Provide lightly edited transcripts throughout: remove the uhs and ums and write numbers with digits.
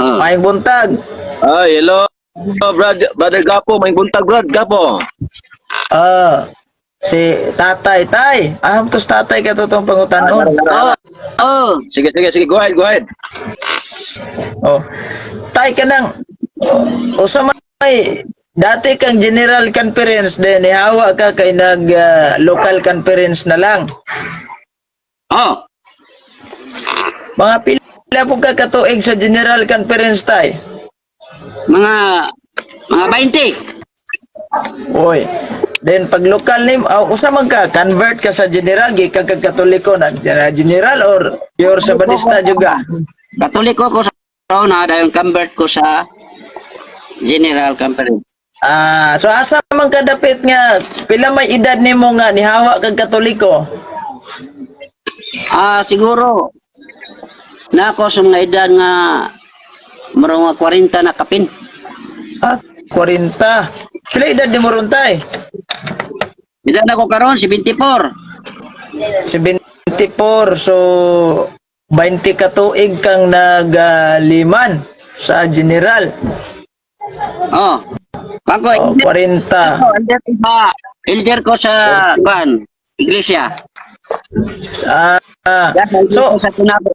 Oh. Maayong buntag. Ay, hello. Brad, Brother Gapo, may buntag, Brad Gapo. Ah, si Tatay, Tay. Ah, tos tatay ka totoong pangutanon. Oh. Oh. Sige, sige, sige, go ahead, go ahead. Oh. Tay ka nang usa may dati kang general conference, then nihawa ka kay nag local conference na lang. Oh. Mga pila po ka katuig sa general conference, Tay? Mga 20. Oy. Then pag local name, oh, usa man ka convert ka sa general gikan kag Katoliko na general or pure Sabadista juga? Katoliko ko sa una, dayon convert ko sa General Conference. Ah, so asa man ka dapit nga pila may edad nimo nga nihawa kag Katoliko? Ah, siguro na ako sa mga edad nga murag mga 40 na kapin. Ah, 40. Pila edad nimo ron, Tay? Edad ako karon 74. 74. So 20 ka tuig kang nagliman sa general. Oh. Bangko, Oh, 40. elder ko sa elder ko sa kan iglesia. Ah, ah. So, So, sa Tinapon.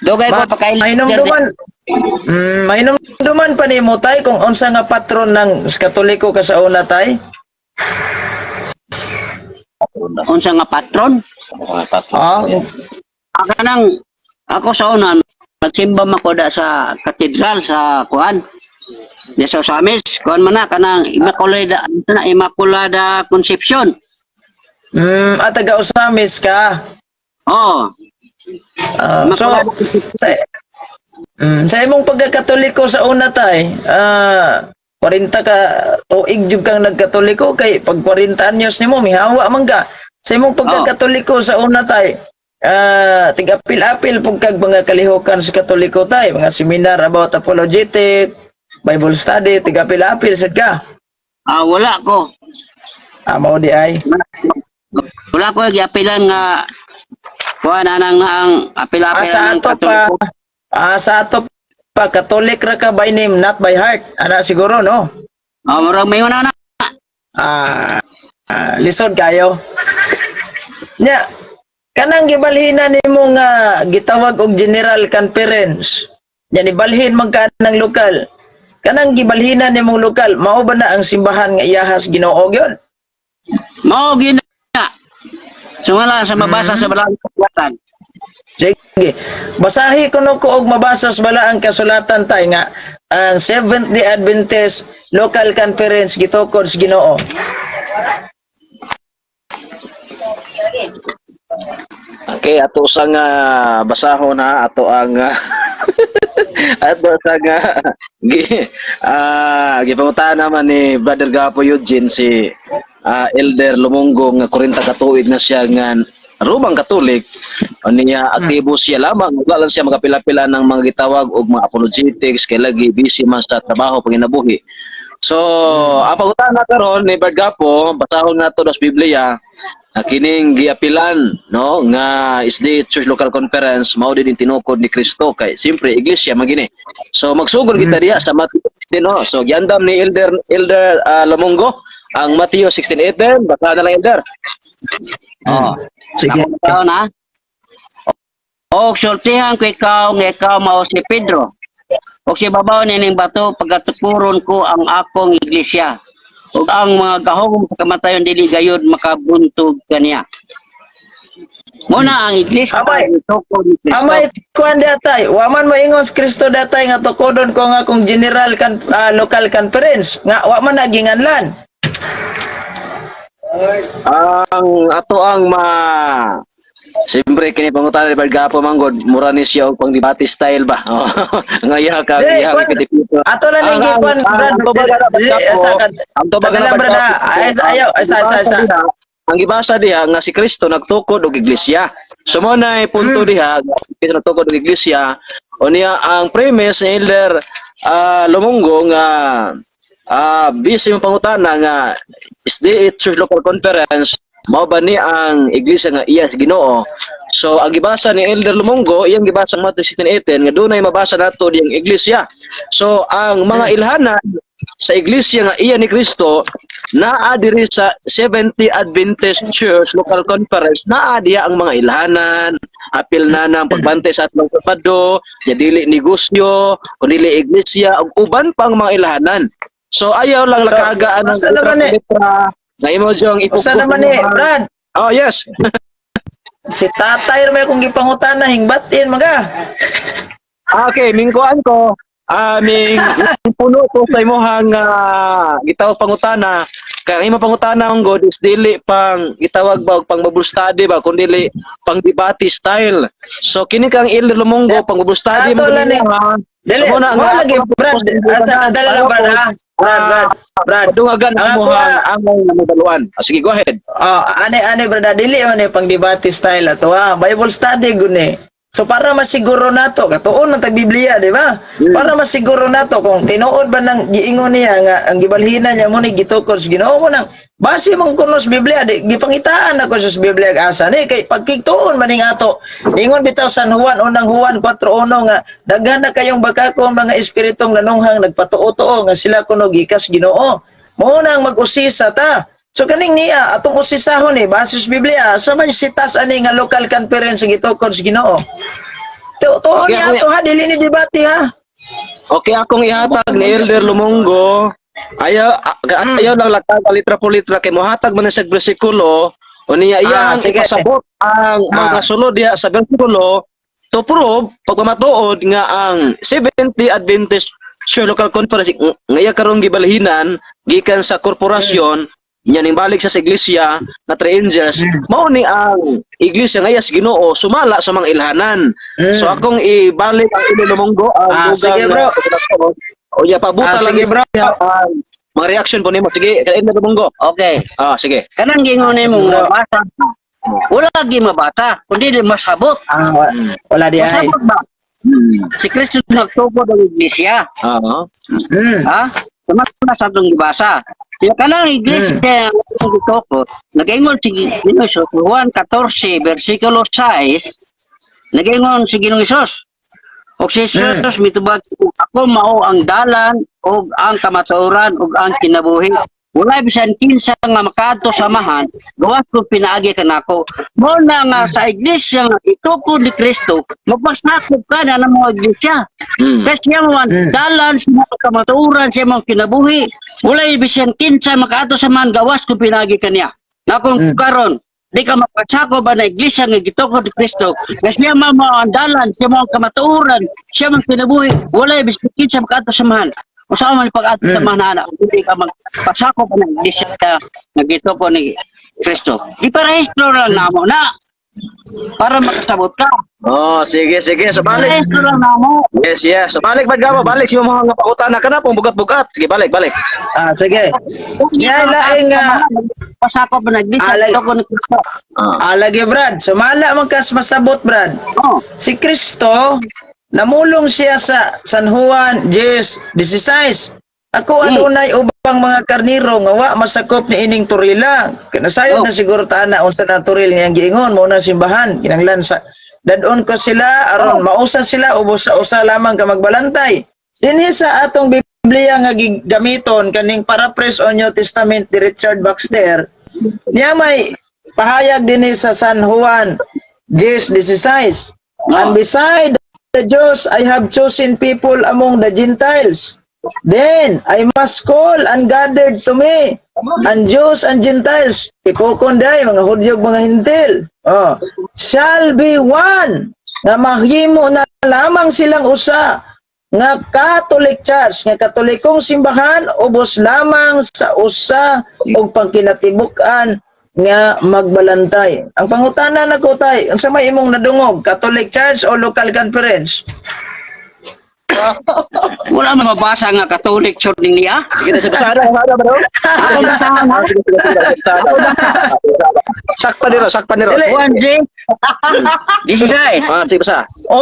Dugay ko pagka Mahinumduman pa nimo, Tay, kung unsa nga patron ng Katoliko ka sa una, Tay? Unsa nga patron? Ah, Aka nang ako sa una nagsimba man ko da sa katedral sa kuan. Di sa Osamis, kuan man na kanang Immaculada, ano na Immaculada Concepcion. At taga Osamis ka. Oh, Ah, so sa imong pagkakatoliko sa una, Tay, 40 ka tuig jud kang nagkatoliko kay pag 40 anyos nimo mihawa man ka. Sa imong pagkakatoliko sa una, Tay, tig-apil-apil pug kag mga kalihukan sa Katoliko, Tay, mga seminar about apologetic, Bible study, tig-apil-apil sad ka? Ah, wala ko. Ah, mao di ay. Wala ko giapilan nga kuan anang ang apil-apil Ah, sa anang ato pa, Katoliko. ah, sa ato pa, Catholic ra ka by name, not by heart. Ana siguro, no? Oh, murag may una na. Ah, ah, lisod kayo. Nya, kanang gibalhinan nimo nga gitawag og general conference. Nya nibalhin man ka ng lokal. Kanang gibalhinan nimong lokal, mao ba na ang simbahan nga iyahas Ginoo gyud? Mao gyud na. Sumala sa mabasa sa balaang kasulatan. Sige. Basahi kuno ko og mabasa sa balaang kasulatan, Tay, nga ang Seventh Day Adventist Local Conference gitukod sa Ginoo. Okay, ato sa nga basahon ha, ato ang ato sa nga gipangutan naman ni Brother Gapo Eugene si Elder Lumonggo nga 40 ka tuig na siya nga Romang Katolik niya, aktibo siya lamang wala lang siya makapila-pila ng mga gitawag og mga apologetics kay lagi busy man sa trabaho panginabuhi. So, ang pangutana karon ni Brad Gapo, basahon nato sa Biblia na kining giapilan, no, nga SDA Church Local Conference mao din tinukod ni Kristo kay siyempre iglesia man gini. So magsugod kita diha sa Matthew 16, no. So giandam ni Elder Lumonggo ang Matthew 16:18. Basa na lang, Elder. Oh. Sige. Ako na na. Og sultihan ko ikaw nga ikaw mao si Pedro. Og sa ibabaw nining bato pagatukuron ko ang akong iglesia. Ug ang mga gahom sa kamatayon dili gayud makabuntog kaniya. Muna ang iglesia Amay. ang tukod ni Kristo. Amay kuan datay, wa man moingon si Kristo datay nga tukodon ko nga akong general kan local conference nga wa man naginganlan. Ang ato ang ma siyempre kini pangutana ni Brad Gapo manggod mura ni siya og pang debate style ba. Nga iya ka Dili, iya ato lang ning gipan, Brad. Ang tubag na, Brad Dili, Gapo, ang tubag kadala, na, Brad Brad, Gapo, ay, ayaw, isa, isa, isa. Ang gibasa diha nga si Kristo nagtukod og iglesia. So mo na punto diha nga si Kristo nagtukod og iglesia. Unya ang premise ni Elder Lumonggo nga busy mo pangutana nga SDA Church Local Conference Mao ba ni ang iglesia nga iya sa Ginoo? So ang gibasa ni Elder Lumonggo, iyang gibasa ang Matthew 16:18 nga dunay mabasa nato diyang iglesia. So ang mga ilhanan sa iglesia nga iya ni Kristo naa diri sa 70 Adventist Church Local Conference, naa diya ang mga ilhanan, apil na ng pagbantay sa atong Sabado, nya dili negosyo, kun dili iglesia ug uban pang mga ilhanan. So ayaw lang lakagaan ng Asa naman eh? letra nga imo jong Usa naman eh, Brad. Oh, yes. Si tatay may akong gipangutana, hingbatin maga. Ah, okay, mingkuan ko. Ah, ming puno ko sa imong gitawag pangutana. Kay ang imong pangutana ang God is dili pang gitawag ba og pang Bible study ba, kun dili pang debate style. So kini kang Elder Lumonggo, pang Bible study Ato lang eh. ha. Dili, Amo na mo nga, lagi, ako Brad. Asa dala lang, Brad, ha? Brad, Brad, Brad. Dungagan ang Ang imong among namabaluan. Ah, sige, go ahead. Oh, ane ane, Brad, dili man eh pang debate style ato ha. Bible study gud ni. So para masiguro nato, katuon man tag Biblia, di ba? Para masiguro nato kung tinuod ba nang giingon niya nga ang gibalhinan niya mo ni gitukod sa Ginoo mo nang base man kuno sa Biblia, di gipangitaan ako sa Biblia asa ni kay pagkituon man ning ato. Ingon bitaw San Juan, Unang Juan 4:1 nga daghan na kayong bakakong mga espiritong nanunghang nagpatuo-tuo nga sila kuno gikas Ginoo. Mao nang mag-usisa ta. So kaning niya atong usisahon eh base sa Biblia, sa may sitas ani nga local conference ang gitukod sa Ginoo. Tuon Okay, niya ako- ato ha, dili ni debate ha. Okay, akong ihatag ni Elder Lumonggo. Ayaw ayaw lang lakag litra po litra kay mohatag man na sa bersikulo o niya iyang Sige. ipasabot ang mga sulod diha sa bersikulo to prove pagpamatuod nga ang 70 Adventist Church Local Conference nga iya karong gibalhinan gikan sa korporasyon nya ning balik siya sa iglesia na Three Angels, mao ni ang iglesia nga iya sa Ginoo sumala sa mga ilhanan. So akong ibalik ang Elder Lumonggo ang dugang Sige, bro. na o ya pabuta lang Sige, bro. niya ang mga reaction po nimo. Sige, kay Elder Lumonggo. Okay. Ah, sige. Kanang gingon nimo Bro. nga mabasa. Wala gi mabasa, kundi di masabot. Ah, wala di ay. Masabot ba? Si Kristo nagtukod ang iglesia. Ha? Sama sa atong gibasa. Ya kanang iglesia ang gitukod, nagaingon si Ginoong Hesus, Juan 14 versikulo 6, nagaingon si Ginoong Hesus. Og si Jesus mitubag, "Ako mao ang dalan ug ang kamatuoran ug ang kinabuhi. Wala bisan kinsa nga makaadto sa Amahan gawas kung pinaagi kanako." Mao na nga sa iglesia nga itukod ni Kristo, magpasakop ka na ng mga iglesia. Kasi siya man dalan sa mga kamatuoran, siya mga kinabuhi. Wala bisan kinsa makaadto sa Amahan gawas kung pinaagi kaniya. Na kung karon di ka mapasakop ba na iglesia nga gitukod ni Kristo, kasi siya man mao ang dalan, siya mao ang kamatuoran, siya man kinabuhi, wala bisan kinsa makaadto sa Amahan. Usa man pag-adto sa Amahan ana, kung di ka magpasakop na iglesia nga gitukod ni Kristo. Iparehistro lang namo na para makasabot ka. Oh, sige, sige. So balik. Parehistro lang namo. Yes. So balik ba mo? Balik si mga nga pangutana ka na pong bugat-bugat. Sige, balik, balik. Ah, sige. Yan laing nga Pasakop na iglesia gitukod ni Kristo. Lagi, Brad. Sumala man kas masabot, Brad. Oh. Si Kristo namulong siya sa San Juan 10:16. "Ako adunay ubang mga karniro nga wa masakop ni ining turila." Kinasayod na siguro ta na unsa na turil nga iyang giingon, mao na simbahan kinanglan sa dadon ko sila aron mausa sila ubos sa usa lamang ka magbalantay. Dinhi sa atong Biblia nga gamiton kaning Paraphrase on New Testament ni Richard Baxter, niya may pahayag dinhi sa San Juan 10:16. "And beside the Jews, I have chosen people among the Gentiles. Then I must call and gathered to me and Jews and Gentiles," tipokon day mga Hudyo ug mga Hintil. Oh, "shall be one," nga mahimo na lamang silang usa nga Catholic Church, nga Katolikong simbahan, ubos lamang sa usa og pangkinatibuk-an nga magbalantay. Ang pangutana nako, tay, unsa may imong nadungog, Catholic Church o local conference? Wala man mabasa nga Catholic Church ning niya. Sige na, basada, basada bro. Ako basahan, ha? Sige, sige, sige, basada. Sakpa niro, sakpa niro. Dili. 1 J. 16. Ah, sige, basa. O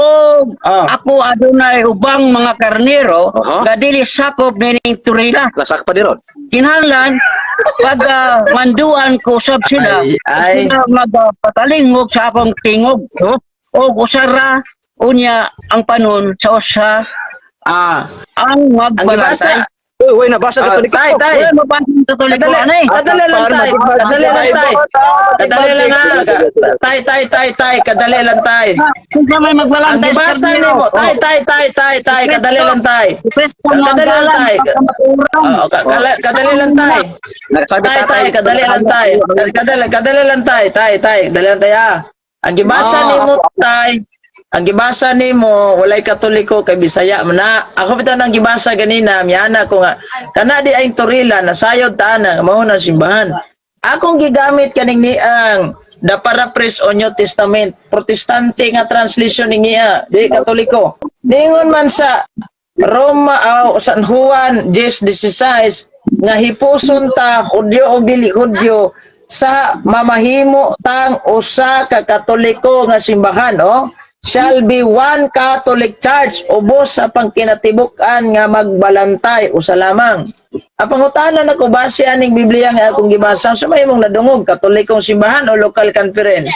Ah. ako adunay ubang mga karnero nga dili sakop nining turila. La, sakpa niro. Kinahanglan pag manduan ko sab sila, Ay, ay. sila magpatalingog sa akong tingog. O usara unya ang panon sa usa ang Ang magbalantay. gibasa. Uy, uy, nabasa Ah, Katoliko. tay, tay. Wala mabasa ang Katoliko Kadali, ani. kadali lang tay. Kadali lang tay. Kadali lang ha. Tay, tay, tay, tay. Kadali lang tay. Kinsa may Ang magbalantay sa gibasa karnero? nimo, tay, tay, tay, tay, tay, kadali lang tay. Kristo mo ang Kadali lang galang tay. pagkamaturan. Oo, kadali lang tay. Nagsabi Tay, tay, kadali lang tay. Kadali, kadali lang tay, tay, tay, kadali lang tay ha. Ang gibasa nimo tay, ang gibasa nimo walay Katoliko kay Bisaya man na. Ako bitaw nang gibasa ganina, miyana ko nga kana di ay turila nasayod ta na mao na simbahan. Akong gigamit kaning niang The Paraphrase on New Testament, Protestante nga translation ni niya, di Katoliko. Ningon man sa Roma aw San Juan 10:16 nga hipuson ta Hudyo o dili Hudyo sa mamahimo tang usa ka Katoliko nga simbahan, oh, shall be one Catholic Church, ubos sa pangkinatibuk-an nga magbalantay usa lamang. Ang pangutana nako base aning Biblia nga akong gibasa, sa may imong nadungog, Katolikong simbahan o local conference?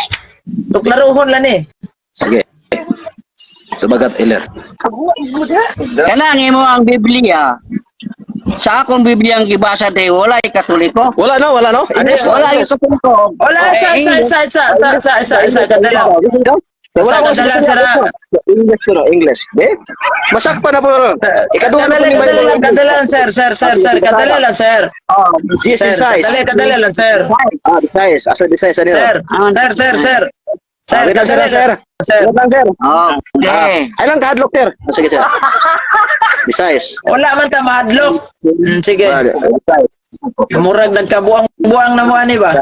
Tuklarohon lang ni. Sige. Tubagat iler. Kanang imo ang Biblia. Sa akong Biblia ang gibasa day walay Katoliko. Wala no, wala no. Ano yun? Wala yung Katoliko. Wala, sa sa sa sa sa sa sa sa kadala. Wala Sa ko kadala sara. English pero English. Eh? Masakpa na po ron. Ikaduha na Kadala po ni kadala lang, kadala lang sir, sir, sir, sir, kadala lang sir. Jesus Sir, size. kadala kadala lang sir. Ah, size. Asa di size ani Sir, sir, sir, sir. Sir, Wait lang, sir, kadala sir. lang, sir. Wait lang, sir. Okay. Ay lang kahadlok, sir. Ah, sige, sir. Di size. Wala man ta mahadlok. Sige. Ah, di size. Murag nagkabuang-buang na mo ani ba?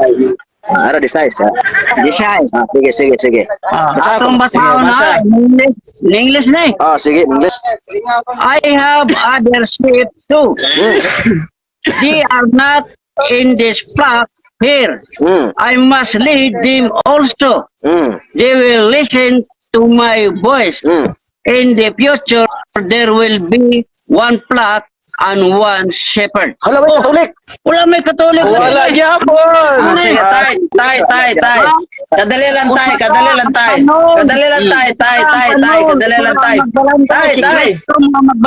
Ara di size. Ah. Desai. Ah, sige, sige, sige. Atong basahon Sige, basa. na English, in English na eh. Ah, sige, English. I have other sheep too. They are not in this flock here. I must lead them also. They will listen to my voice. In the future, there will be one flock and one shepherd. Hala, may Katolik. Wala may Katoliko. Wala gyapon. Ah, sige, tay, tay, tay, tay. Kadali lang tay, kadali lang tay. Kadali lang tay, tay, tay, tay, kadali lang tay. Tay, tay.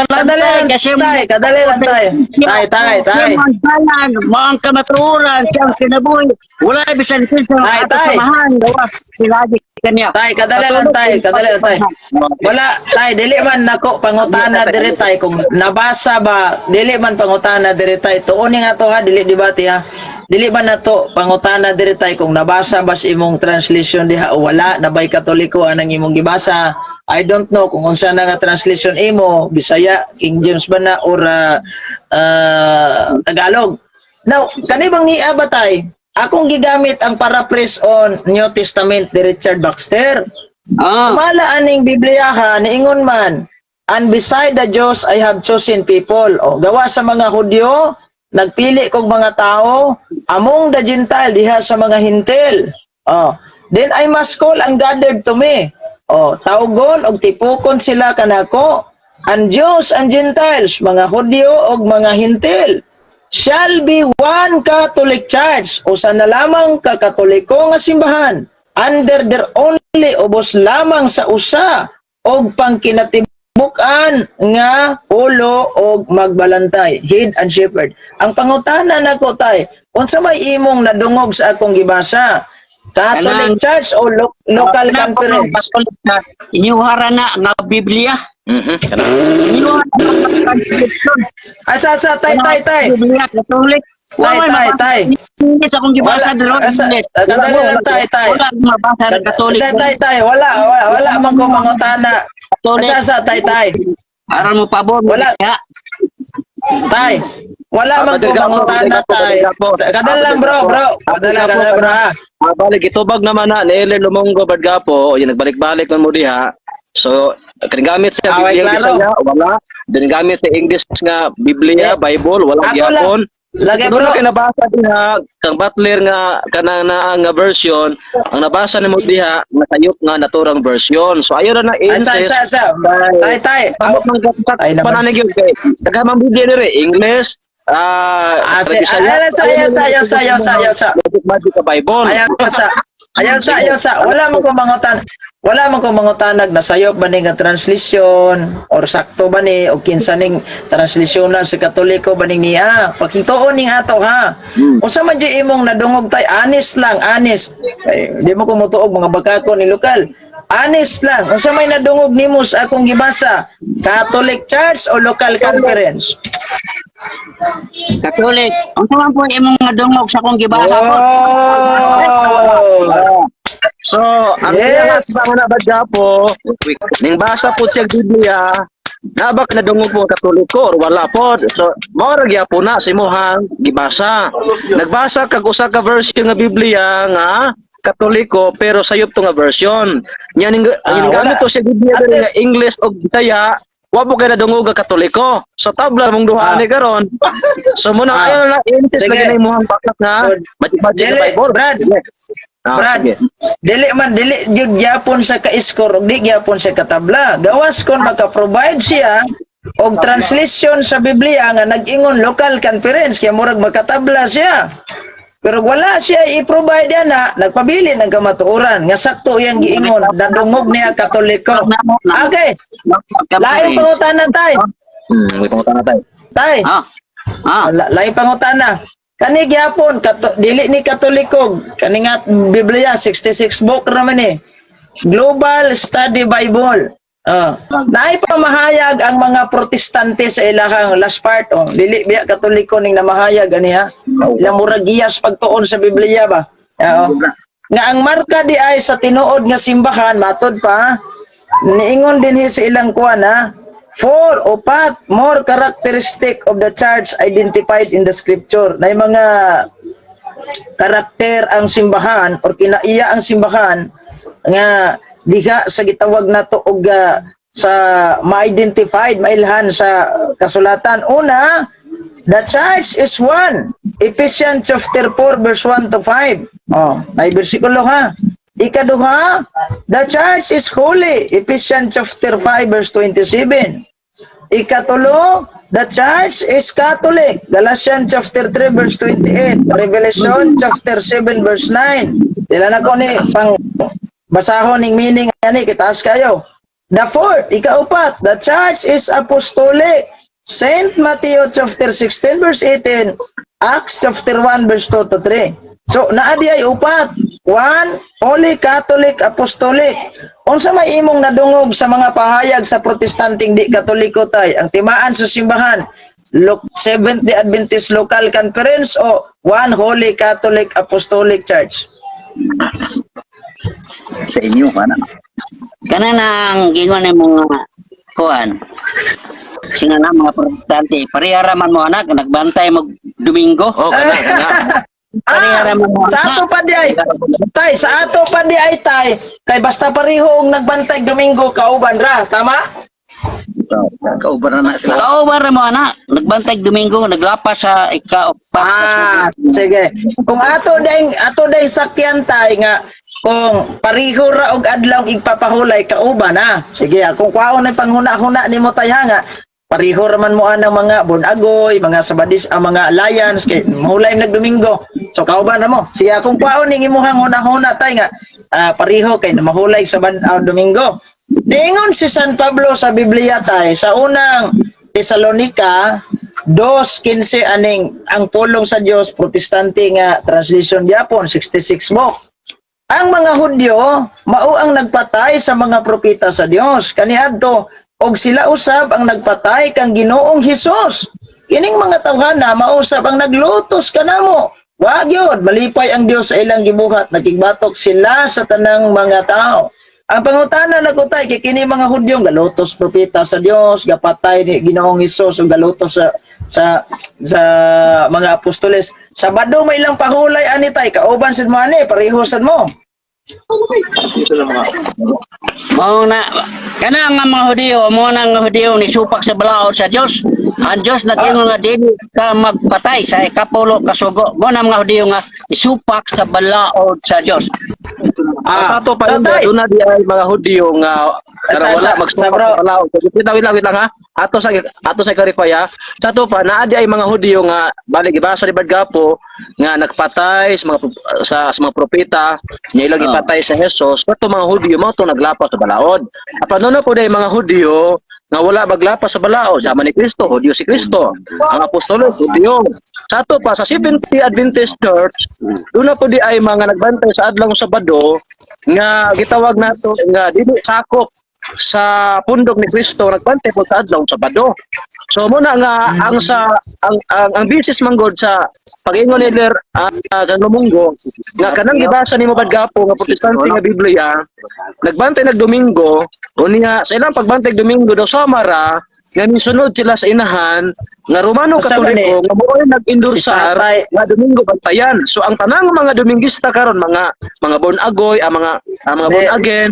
Kadali lang tay, kadali lang tay. Tay, tay, tay. Siya ang dalan, mga kamatuoran, siyang kinabuhi. Wala bisan kinsa Tay, ato tay. samahan, gawas silagi kaniya. Tay, kadali lang tay, kadali lang tay. Wala, tay, dili man nako pangutana diri tay kung nabasa ba, dili man pangutana diri tay. Tuon ni nga to ha, dili debate ha. Dili man nato pangutana diri tay kung nabasa ba sa imong translation diha o wala, nabay Katoliko anang imong gibasa. I don't know kung unsa na nga translation imo, Bisaya, King James ba na or Tagalog. Now, kani bang niya ba tay? Akong gigamit ang Paraphrase on New Testament ni Richard Baxter. Sumala aning Biblia ha, niingon man, "And beside the Jews, I have chosen people." O, gawa sa mga Hudyo, nagpili kog mga tao, among the Gentile, diha sa mga Hintil. O, then I must call and gathered to me. O, tawgon og tipukon sila kanako, and Jews and Gentiles, mga Hudyo og mga Hintil, shall be one Catholic Church, usa na lamang ka Katoliko nga simbahan, under their only, ubos lamang sa usa og pangkinatibuk-an nga ulo og magbalantay, head and shepherd. Ang pangutana nako tay, unsa may imong nadungog sa akong gibasa, Catholic Church o local conference? Catholic Church. Inyuhara na nga Biblia. Inyuhara na nga translation. Asa asa tay tay tay? Biblia Catholic. Tay, tay, tay. English akong gibasa Wala, dito. English. Kadali lang tay tay. Wala akong mabasa ng Catholic. Tay tay tay, wala wala, wala man ko mangutana. Catholic. Asa asa tay tay? Aron mo pabor. Wala. Ya. Tay, wala man ko mangutana tay. Kadali lang bro, bro. Kadali lang, kadali bro ha. Ah, balik itubag naman na ni Elder Lumongo Badgapo, o yun, nagbalik-balik man mo diha. So, Kaning gamit sa Ah, Biblia klaro. Bisaya, wala. Then gamit sa English nga Biblia, Bible, wala Ako lang. gyapon. Lagay, Doon bro. kay nabasa diha kang Butler nga kanang naa nga version, ang nabasa nimo diha nga sayop nga naturang version. So ayo na na Ay, sa, insist. sa, sa. Tay, tay. Samot man ka Ay, naman. pananig yun kay daghan man Biblia diri, English, Ah, Bisaya. ah, sa, ayaw, sa, ayaw, sa, ayaw, sa, ayaw, sa. Magic magic ka Bible. Ayaw sa. Ayaw sa, ayaw sa. Wala man ko mangutan. Wala man ko mangutanag na sayop ba ni nga translation or sakto ba ni o kinsa ning translation na sa Katoliko ba ning niya. Pakituon ning ato ha. Unsa man jud imong nadungog, tay? Honest lang, honest. Ay, di mo ko motuog mga bakako ni lokal. Honest lang. Unsa may nadungog nimo sa akong gibasa? Catholic Church o Local Conference? Catholic. Unsa man po imong nadungog sa akong gibasa po? Oh! So, ang Yes. yes. Nga na ba po, ning basa po siya Biblia, nabak na dungog po ang Katoliko or wala po. So, mao ra gyapon na sa imuhang gibasa. Nagbasa kag usa ka version nga Biblia nga Katoliko pero sayop to nga version. Nya ning Ah, ning gamit wala. to siya Biblia At diri nga least- English og Bisaya, wa po kay nadungog nga Katoliko. So tabla mong duha ni karon. So mo na ayaw na insist Sige. lagi na imuhang bakat nga So, magic magic dili, Bible. Brad. Sige. Brad, sige. Dili man dili jud gyapon sa ka-score ug di gyapon sa katabla. Gawas kon maka-provide siya og translation sa Biblia nga nag-ingon Local Conference kaya murag makatabla siya. Pero wala siya i-provide ana, nagpabili ng kamatuoran nga sakto iyang giingon, nadungog niya Katoliko. Okay, laing pangutana, tay. May pangutana tayo. Tay. Laing pangutana. Kani gyapon kato, dili ni Katoliko kani nga Biblia 66 book raman eh. Global Study Bible. Ah. Naay pamahayag ang mga Protestante sa ilahang last part oh. Dili biya Katoliko ning namahayag ani ha. Ilang murag giyas pagtuon sa Biblia ba. Oo. Nga ang marka di ay sa tinuod nga simbahan matod pa niingon dinhi sa ilang kuan ha. Four upat more characteristic of the church identified in the scripture. Na mga karakter ang simbahan or kinaiya ang simbahan nga diha sa gitawag nato og sa ma-identified mailhan sa kasulatan. Una, the church is one. Ephesians chapter 4 verse 1 to 5. Oh, may bersikulo ha. Ikaduha, the church is holy. Ephesians chapter 5 verse 27. Ikatulo, the church is Catholic. Galatians chapter 3 verse 28. Revelation chapter 7 verse 9. Dila na ko ni pang basahon ning meaning ani kitaas kayo. The fourth, ikaupat, the church is apostolic. Saint Matthew chapter 16 verse 18, Acts chapter 1 verse 2 to 3. So naa di ay upat. One, Holy Catholic Apostolic. Unsa may imong nadungog sa mga pahayag sa Protestanteng di Katoliko, tay? Ang timaan sa simbahan, Seventh Day Adventist Local Conference o One Holy Catholic Apostolic Church? Sa inyo, kana. Kana nang gingon ni mga kuan. Sino na mga Protestante, pareha man mo anak nagbantay mag Domingo. Oh, kana, kana. Pareha Ah, man mo. sa ato pa di ay, tay, sa ato pa di ay, tay, kay basta pareho og nagbantay Domingo kauban ra, tama? Kauban na na sila. Kauban ra mo anak, nagbantay Domingo, naglapas sa ika-upat. Ah, sige. Kung ato dayng sakyan, tay, nga kung pareho ra og adlaw igpapahulay kauban na. Sige, kung kwaon ang panghuna-huna nimo, tay, ha, nga pareho ra man mo anang mga Bonagoy, mga Sabadis, ang mga Alliance kay mahulay nagdomingo. So kauban ra mo. Siya kung kwaon ning imuhang huna-huna, tay, nga pareho kay mahulay sa Domingo. Niingon si San Pablo sa Biblia, tay, sa unang Tesalonica 2:15 aning ang pulong sa Dios Protestante nga translation gyapon 66 book. Ang mga Hudyo mao ang nagpatay sa mga propeta sa Dios kaniadto og sila usab ang nagpatay kang Ginoong Hesus. Kining mga tawhana mao usab ang naglutos kanamo. Wa gyud malipay ang Dios sa ilang gibuhat, nakigbatok sila sa tanang mga tao. Ang pangutana nako, tay, kay kini mga Hudyo galutos propeta sa Dios, gapatay ni Ginoong Hesus ug galutos sa mga apostoles. Sabado may ilang pahulay ani, tay, kauban sad mo ani, pareho sad mo. Mao na kana nga mga Hudiyo, mao na nga Hudiyo ni supak sa balaod sa Dios. Ang Dios nag-ingon nga dili ka magpatay sa ikapulo ka sugo. Mao na mga Hudiyo nga isupak sa balaod sa Dios. Ah, Sa ato pa so, rin, tay, doon na di ay mga Hudyo nga kara wala magsupak sa bro. sa balaod. Wait lang, wait lang, wait lang ha. Ato sa clarify ha. Sa ato pa naa di ay mga Hudyo nga balik gibasa ni Badgapo nga nagpatay sa mga propeta nya ilang ipatay sa Jesus. Kato mga Hudyo mao to naglapas sa balaod. Apan nuno po day mga Hudyo nga wala maglapas sa balaod sama ni Kristo, Hudyo si Kristo. Ang apostolo Hudyo. Sa ato pa sa Seventh Adventist Church, doon na po di ay mga nagbantay sa adlaw Sabado nga gitawag nato nga dili sakop sa pundok ni Kristo, nagbantay po sa adlaw Sabado. So muna nga ang sa ang basis manggod sa pag-ingon ni Ler sa Lumunggo nga kanang gibasa nimo Badgapo nga Protestante nga Biblia nagbantay nagdomingo, unya sa ilang pagbantay Domingo daw samara nga misunod sila sa inahan nga Romano Usa ba ni- Katoliko nga mo'y Si nag-endorsar tatay, nga Domingo bantayan. So ang tanang mga Domingista karon, mga born agoy, ang mga born again,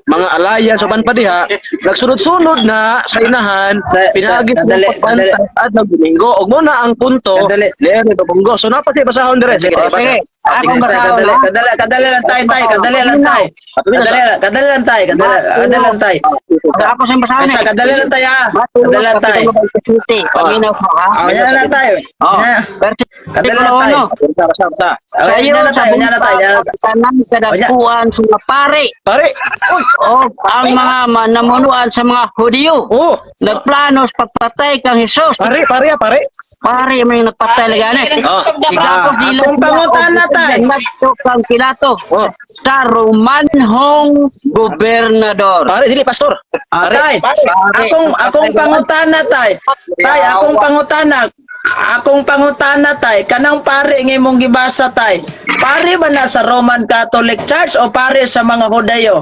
mga alliance uban pa diha, nagsunod-sunod na sa inahan pinaagi sa kadali, pagbantay kadali. adlaw Domingo. Og mo na ang punto Kadali. ni Ernie Babunggo. So napa siya basahon dire. Sige, Oh, sige, sige. basa. Akong Sige, basahon, kadali, ha? kadali, kadali lang tay, tay, kadali lang tay. Kadali, kadali lang tay, kadali, kadali lang tay. So, ako sa basahon Basta eh. kadali lang tay ha. Mateo Kadali lang tay. Kapitulo 27. Paminaw ko ha. Ah, yan na lang tayo. Oh. Na. Kadali Versikulo lang tayo. 1. Basa, basa, basa. Ah, Sa yan iyo na sa tayo, yan na tayo, yan na tayo. tanang kadagkuan sa mga pare Pare. o ang mga namunuan sa mga Hudiyo. Oh, Nagplano sa pagpatay kang Jesus. pare, pare, ah, pare. Pare may nagpatay lagi ani. Ah, akong pangutana tay. Ngadto kang Pilato Oh. sa Romanhong gobernador. Pare dili pastor. Ah, tay. Pare. Akong pangutana tay. Tay, akong pangutana. Akong pangutana tay, kanang pare nga imong gibasa tay. Pare ba na sa Roman Catholic Church o pare sa mga Hudayo?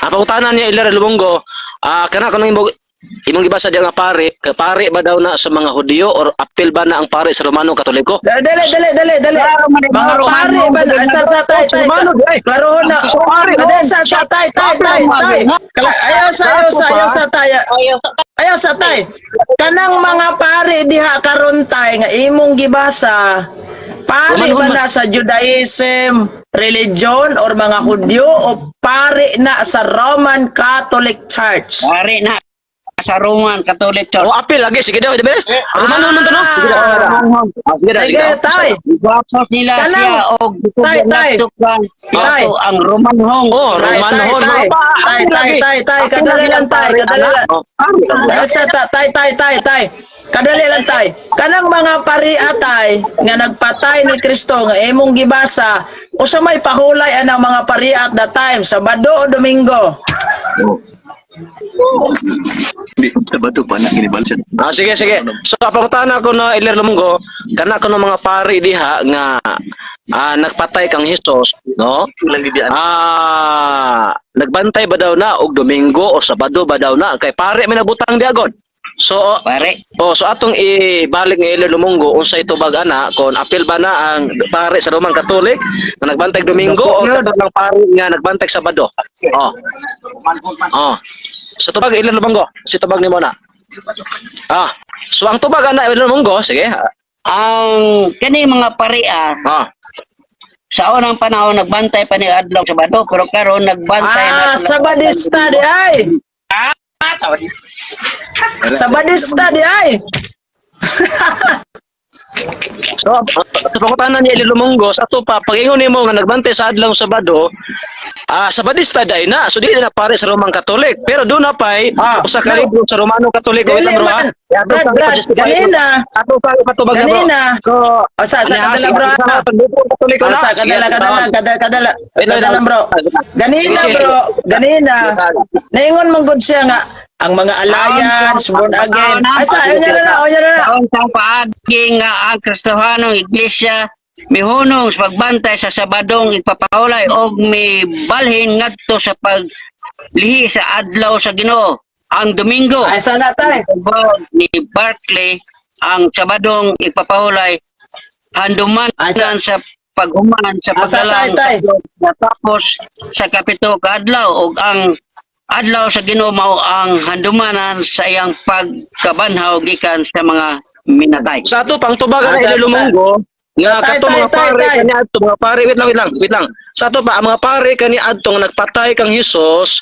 Ang pangutana niya Iler Lubonggo, kana kanang imong gibasa diya nga pare, pare ba daw na sa mga Hudiyo or apil ba na ang pare sa Romano Katoliko? Dali, dali, dali, dali, dali. Klaro man, Mga mga pare ba na sa tay tay. Romano, di ay. Klarohon na. Pare, Dali sa tay tay tay tay. Ayaw sa tay. Ayaw sa tay. Kanang mga pare diha karon tay nga imong gibasa. Pare Roman, ba Roman. na sa Judaism, religion or mga Hudyo o pare na sa Roman Catholic Church? Pare na sa Roman Catholic Church. O apil lagi sige daw, di ba? Romano man to no? Sige daw. Ah, sige daw, sige Sige daw. tay. Gapos nila Kanang- siya og Tay, tay. ngadto kang Pilato ang Romanhong. Oh, Tay, Romano tay, hon. tay. Mga Tay, apil tay, lagi. tay, tay. Apil Kadali lagi lang, ang tay. pare, Kadali anak. lang. Oh, pare lagi. Ay, sa tay, tay, tay, tay. Kadali lang tay. Kanang mga pari atay nga nagpatay ni Kristo nga imong gibasa, usa may pahulay anang mga pari at that time, Sabado o Domingo? Di, Sabado pa na ginibalsan. Ah, sige, sige. So, pangutana ko na Iler Lumunggo, kana ko ng mga pari diha nga nagpatay kang Jesus, no? Ilang gibiyaan. Nagbantay ba daw na og Domingo o Sabado ba daw na kay pare may nabutang diagon. So, Pare. oh, so atong ibalik ng Iler Lumunggo unsay tubag ana kon apil ba na ang pare sa Roman Catholic na nagbantay og Domingo o Yun. kato lang pare nga nagbantay Sabado. Oh. Oh. So tubag Iler Lumunggo, si tubag nimo na. Ah, so ang tubag ana Iler Lumunggo, sige. Ang kani mga paria sa unang panahon nagbantay pa ni adlaw Sabado pero karon nagbantay na Ah, sila. Sabadista di ay. Sabadista di ay. So, sa pangutana niya Iler Lumunggo, sa ato pa, pag-ingon nimo nga nagbantay sa adlaw Sabado, Sabadista dai na. So dili na pare sa Romang Catholic. Pero doon na pay usa ka no. libro sa Romano Katoliko. Dili Wait lang, bro, man. ah. Ato Brad, sa Brad, ipa-justify ganina. Ato sa ipatubag na, bro. Ganina. So, O sa ano, kadala sige, bro. sa Romano Katoliko O na. sa Sige, kadala kadala tawag. kadala kadala. Wait lang, Kadala wait lang. bro. Ganina Sige, sige. bro, ganina. Naingon man gud siya nga ang mga alliance, born again. Ay sa ayaw niya na lang, ayaw niya na lang. Taon sa paagi nga ang Kristohanong Iglesia mihunong sa pagbantay sa Sabadong ipapahulay og mibalhin ngadto sa paglihi sa adlaw sa Ginoo ang Domingo. Ay sa na tay. Tubag ni Barclay ang Sabadong ipapahulay handumanan Ay, sa Paghuman sa Asa, paglalang tay, tay? sa Dios, natapos sa kapito ka adlaw, ug ang adlaw sa Ginoo mao ang handumanan sa iyang pagkabanhaw gikan sa mga minatay. Sa ato pang tubagan Ah, na sa- Ilumunggo nga Tay, kato tay, mga tay, pare tay. kani adto mga pare, wait lang, wait lang, wait lang. Sa ato pa ang mga pare kani adto nga nagpatay kang Hesus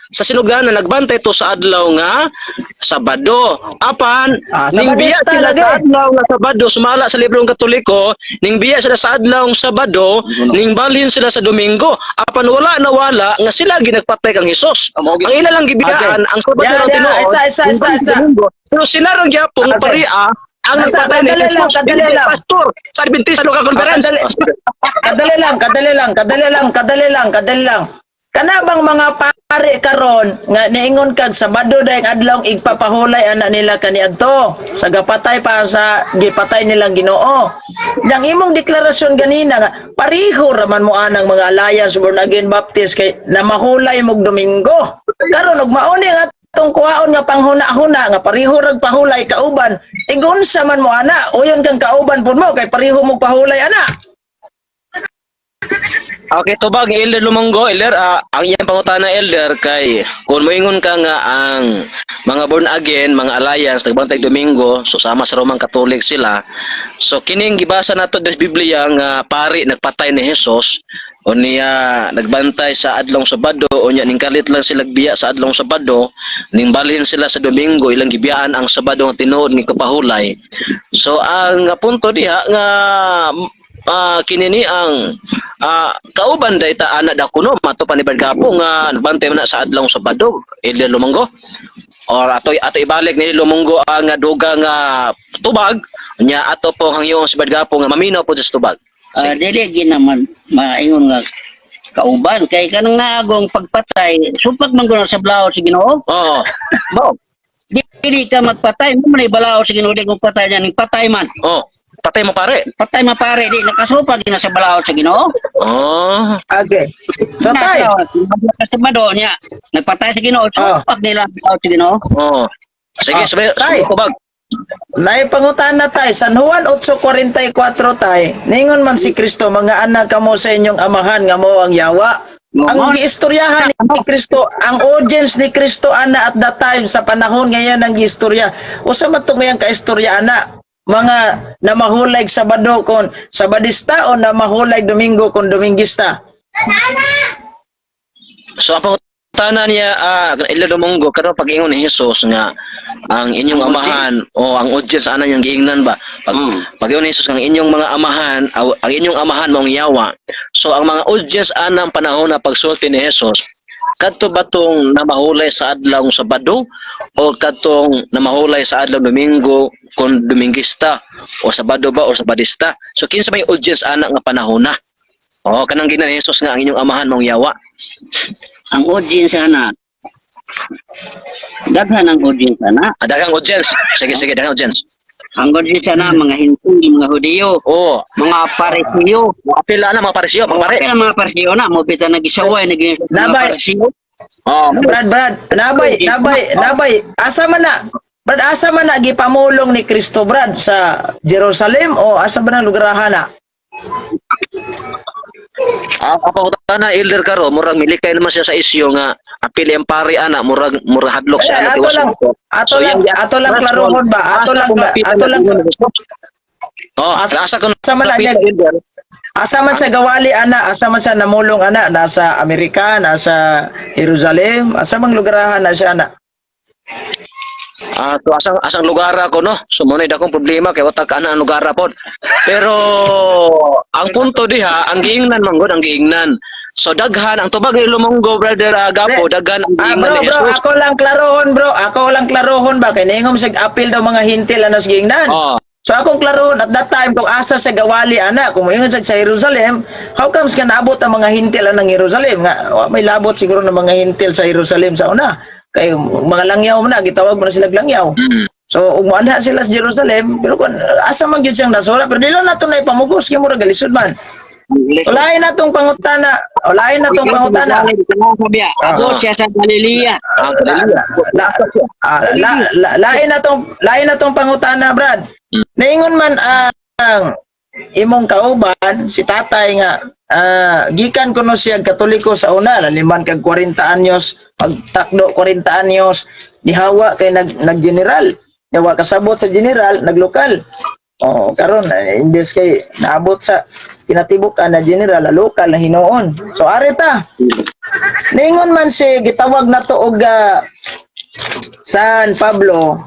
sa sinuganan, nagbantay to sa adlaw nga Sabado. Apan Ah, ning biya Sabadista sila lagi. sa adlaw nga Sabado, sumala sa librong Katoliko, ning biya sila sa adlaw nga Sabado, ning balhin sila sa Domingo. Apan wala na wala nga sila ginagpatay kang Hesus. Ang ila lang gibiyaan ang Sabado Ya, ng ya, tinuod. isa, isa, ning isa, balhin sa isa. Domingo. Pero sila rang gyapon Okay. paria ang Asa, nagpatay ni kadali lang, Jesus. kadali Hindi lang. pastor sa Adventista Local Conference. Kadali, kadali lang, kadali lang, kadali lang, kadali lang, kadali lang. Kana bang mga pare karon nga niingon kag Sabado dayong adlaw igpapahulay ana nila kaniadto sa gapatay pa sa gipatay nilang Ginoo? Yang imong deklarasyon ganina nga pareho raman mo anang mga Alliance Born Again Baptist kay na mahulay mog Domingo. Karon og mauni nga atong kuhaon nga panghuna-huna nga pareho rag pahulay kauban, igunsa man mo ana, uyon kang kauban pud mo kay pareho mo pahulay ana. Okay, tubag Elder Lumonggo, Elder, ang iyang pangutana, Elder, kay kung moingon ka nga ang mga born again, mga Alliance nagbantay Domingo, so sama sa Roman Catholic sila. So kining gibasa nato sa Biblia nga pari nagpatay ni Jesus o niya nagbantay sa adlong Sabado, o niya ning kalit lang sila biya sa adlong Sabado, ning balhin sila sa Domingo, ilang gibiyaan ang Sabado nga tinuod ni kapahulay. So ang punto diha nga kini ni ang kauban day ta ana da kuno mato pa ni Bargapo nga nagbantay man na sa adlong Sabado, Elder Lumonggo, or ato ato ibalik ni Lumonggo ang nga duga nga tubag nya ato po hangyoon si Bargapo nga maminaw po sa tubag. Ah, dili ginaman maingon nga kauban kay kanang naagong pagpatay supak man gud sa blaot sa Ginoo. Oo. Bo. Dili ka magpatay mo man balaod sa Ginoo, di kong patay niya ning patay man. Oh, patay mo pare. Patay man pare, di nakasupak gina sa balaod sa Ginoo. Oh. Okay. So tay, Sa Sabado niya nagpatay sa Ginoo, supak nila sa balaod sa Ginoo. Oh. Sige, Ah, sabay tay. tubag. Naipangutana tay, San Juan 8:44 tay, ningon man si Kristo, "Mga anak kamo sa inyong amahan nga mo ang yawa." Ang giistoryahan ni Kristo, ang audience ni Kristo ana at that time sa panahon ngayon ang giistorya. Usa man to ngayang kaistorya ana? Mga namahulay Sabado kon Sabadista o namahulay Domingo kon Domingista? So ang pangutana niya, Elder Lumonggo, karon pag-ingon ni Jesus nga ang inyong amahan o ang audience ana niyang giingnan ba? Pag pag-ingon ni Jesus nga ang inyong mga amahan, ang inyong amahan maong yawa. So ang mga audience ana ang panahon na pagsulti ni Jesus, kadto ba tong namahulay sa adlaw Sabado o kadtong namahulay sa adlaw Domingo kon Domingista o Sabado ba o Sabadista? So kinsa may audience ana nga panahon na? Oh, kanang ginan ni Jesus nga ang inyong amahan maong yawa. Ang audience ana, daghan ang audience ana. Ah, daghang audience. Sige, sige, daghang audience. Ang audience ana mga Hintil, mga Hudiyo, Oo. mga Parisiyo. Apila na mga Parisyo, mga pare. Kaya mga Parisiyo na mo bita nagisaway naging mga Nabay. Parisiyo. Oh. Brad, Brad, nabay, nabay, nabay. Asa man na? Brad, asa man na gipamulong ni Kristo, Brad, sa Jerusalem o asa ba nang lugarahan na? Ang pangutana, Elder karo, murag milikay naman siya sa isyu nga apili ang pare ana, murag murag hadlok siya Eh, ana ato tiwas. lang, ato lang, ato lang klarohon ba? Ato lang, Oh, asa kun Asa man na napita, niya- Elder? Asa man sa gawali ana, asa man sa namulong ana, nasa Amerika, nasa Jerusalem, asa mang lugarahan na siya ana? Ah, so asang asang lugar ako no. So mo na akong problema kay watag ana ang lugar pod. Pero ang punto diha, ang giingnan man gud ang giingnan. So daghan ang tubag ni Lumonggo, brother Gapo, daghan ang Ah, giingnan bro, ni bro, Jesus. ako lang klarohon, bro. Ako lang klarohon ba kay ningom sig apil daw mga hintil anas giingnan. Oh. So akong klarohon at that time kung asa sa gawali ana, kung moingon sa Jerusalem, how comes nga naabot ang mga hintil anang Jerusalem? Nga wa may labot siguro ng mga hintil sa Jerusalem sa una. Kay mga langyaw man na, gitawag man na sila langyaw. So ug moanha sila sa Jerusalem, pero kung asa man gyud siyang nasura, pero dili lang nato na ipamugos kay murag galisod man. Ulahin na tong pangutana, ulahin na tong pangutana. Abot siya sa Galilea. Ah, La, la, ah, la, la, lain na tong pangutana, Brad. Naingon man ang Imong kauban si tatay nga gikan kuno siya Katoliko sa una, laliman kag 40 anyos, pagtakdo 40 anyos, nihawa kay nag general. Yawa kasabot sa general, naglokal. Oh, karon imbes kay naabot sa kinatibuk-an na general, lokal na hinuon. So are ta. Ningon man si gitawag nato og San Pablo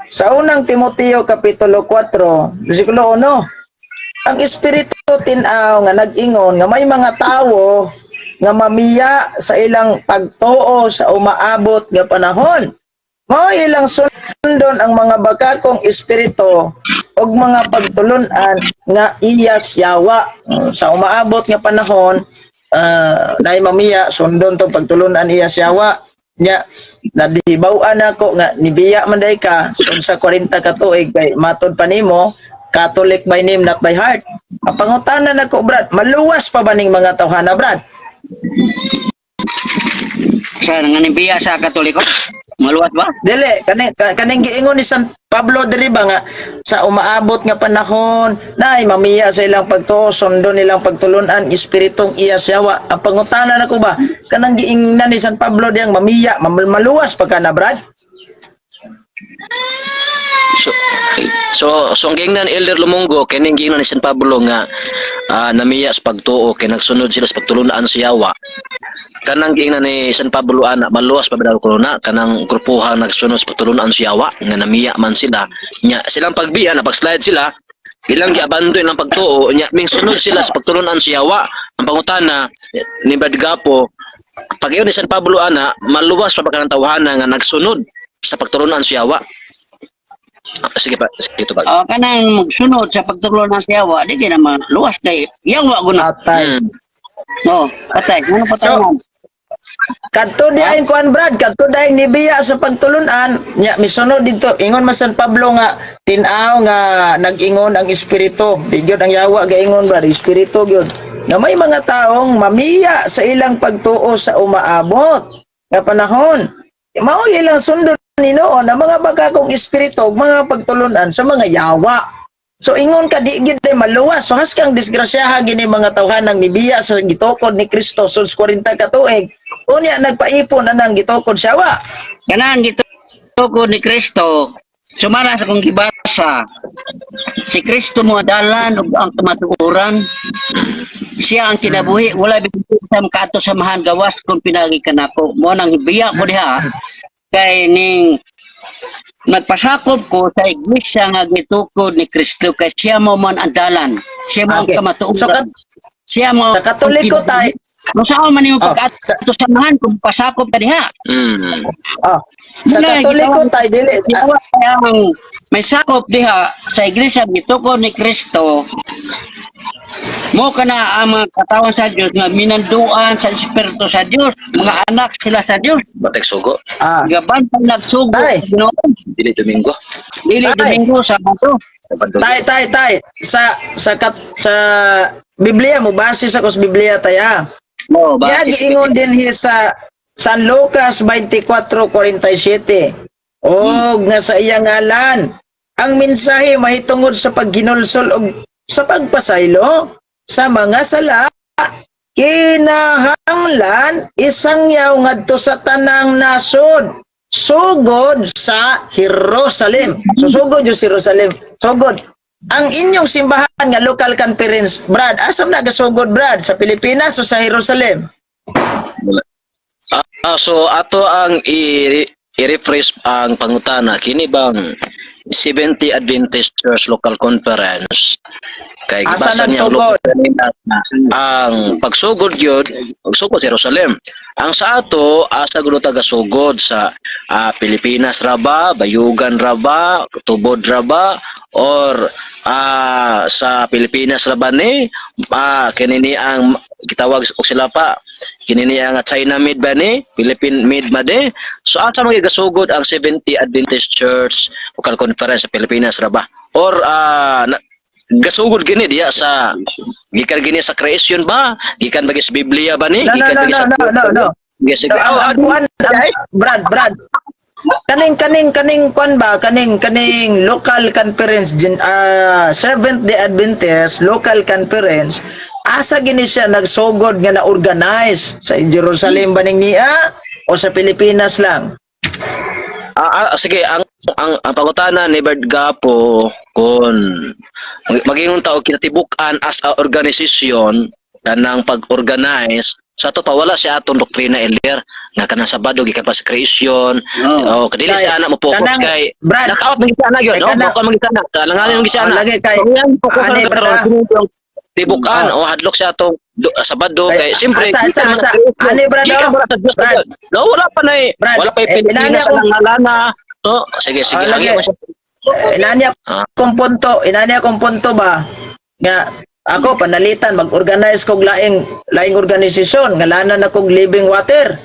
sa Unang Timoteo kapitulo 4 bersikulo 1, ang espiritu tin-aw nga nag-ingon nga may mga tawo nga mamiya sa ilang pagtuo sa umaabot nga panahon. Mao ilang sundon ang mga bakakong espiritu ug mga pagtulunan nga iyas yawa. Sa umaabot nga panahon, naay mamiya sundon tong pagtulunan iyas yawa. Nya nadihibaw-an ako nga nibiya man day ka sud sa 40 ka tuig kay matod pa nimo Catholic by name, not by heart. Ang pangutana nako, Brad, maluwas pa ba ning mga tawhana, Brad? Sa nga nibiya sa Katoliko? Maluwas ba? Dili, kaning giingon ni San Pablo diri ba nga sa umaabot nga panahon naay mamiya sa ilang pagtuo, sundon nilang pagtulunan espiritong iya siyawa. Ang pangutana nako ba, kanang giingnan ni San Pablo diyang mamiya, maluwas pa ka na, Brad? So ang giingnan, Elder Lumonggo, kining giingnan ni San Pablo nga namiya sa pagtuo kay nagsunod sila sa pagtulunan sa yawa. Kanang giingnan ni San Pablo ana, maluwas pa ba daw kuno na kanang grupuhan nagsunod sa pagtulunan sa yawa nga namiya man sila nya silang pagbiya na pag-slide sila, ilang giabando ilang pagtuo nya ming sunod sila sa pagtulunan sa yawa. Ang pangutana ni Brad Gapo, pag ni San Pablo ana, maluwas pa ba kanang tawhana nga nagsunod sa pagtulunan sa yawa? Sige pa, sige ito ba? Oh, kanang magsunod sa pagtulunan sa yawa, di kay naman luwas kay yawa guna. Atay. Oh, patay. Ano patay So, man? Kadto di ay kuan, Brad, kadto di nibiya sa pagtulunan, nya misunod dito ingon man San Pablo nga tin-aw nga nag-ingon ang espiritu. Di gyud ang yawa gaingon, Brad, espiritu gyud. Nga may mga taong mamiya sa ilang pagtuo sa umaabot nga panahon. Mao ilang sundon ni noon ang mga bagakong espiritu ug mga pagtulunan sa mga yawa. So ingon ka, di gid day maluwas. So haskang disgrasyaha gini mga tawhanang mibiya sa gitukod ni Kristo sus 40 ka tuig. Unya nagpaipon anang gitukod siya. Kanang gitukod ni Kristo, sumala sa kong gibasa, si Kristo mo dalan ug ang kamatuoran. Siya ang kinabuhi, wala bisan sa makaadto sa Amahan gawas kung pinagi kanako. Mo nang biya ko diha kay ning nagpasakop ko sa iglesia nga gitukod ni Kristo kay siya mo man ang dalan. Siya mo ang kamatuoran. So, siya mo sa Katoliko ang kinabuhi. tay, Kung saan man yung Oh, pagkaadto sa Amahan kung pasakop ka diha. Oh, sa Wala, Katoliko gitawag- tay dili Ginawa kaya ang may sakop diha sa iglesia gitukod ni Kristo mo kana ang mga katawan sa Dios nga minanduan sa espiritu sa Dios, mga anak sila sa Dios. Batek sugo. Gabantay nagsugo Tay. sa Ginoo. Dili Domingo. Dili Tay. Domingo sa ato. Sabado. Tay, tay, tay, sa Biblia mo base sa kos Biblia tay ah. Mo Ya giingon din hi sa San Lucas 24:47. Og nga sa iyang ngalan ang mensahe mahitungod sa pagginulsol og sa pagpasaylo sa mga sala kinahanglan isangyaw ngadto sa tanang nasod, sugod sa Jerusalem. So sugod yung Jerusalem. Sugod. Ang inyong simbahan nga local conference, Brad, asam na gasugod, Brad? Sa Pilipinas o sa Jerusalem? So ato ang i-rephrase ang pangutana, kini bang 70 Adventist Church Local Conference kay Asa gibasa niya ang nagsugod? local kanina, ang pagsugod gyud pagsugod sa Jerusalem. Ang sa ato, asa gud ta gasugod? Sa Pilipinas ra ba, Bayugan ra ba, Tubod ra ba, or sa Pilipinas ra ba ni kini ni ang gitawag og sila pa, kini ni ang China made ba ni, Philippine made ba ni? So asa man gasugod ang 70 Adventist Church Local Conference? Sa Pilipinas ra ba or gasugod gini diya sa gikan gini sa creation ba, gikan ba sa Biblia ba ni? No, no, Gikan no, ba no, no, no, no. Gikan No, ang kuan, Brad, Brad. Kaning kwan ba, kaning local conference gin, Seventh Day Adventist local conference, asa gini siya nagsugod nga na-organize? Sa Jerusalem ba ning niya o sa Pilipinas lang? Sige, ang pangutana ni Bert Gapo kung magingon ta og kinatibuk-an as a organization kanang pag-organize sa ato pa, wala siya atong doktrina, Elder, nga kanang Sabado gikan pa sa creation. Oh. Oh, kadili Kay- siya ana mo focus kanang- kay Brad, knockout man siya ana gyud, kay no? Bukod man siya ana, kalanganin man siya Ah, ana. lagi kay So, yan, focus ani, ang Brad, karon tibukan Ah. o hadlok siya atong Sabado Kay- kay siyempre asa, gikan man asa, sa creation. ani, Brad, Gikan oh. man sa Diyos Brad. na no, wala pa na eh. Brad, Wala pa eh, Pilipinas inani sa ngalana. So, sige, sige, Ah, lagi. hangyo mo siya. Inani akong punto ba nga ako panalitan mag-organize kog laing laing organisasyon, ngalanan akong Living Water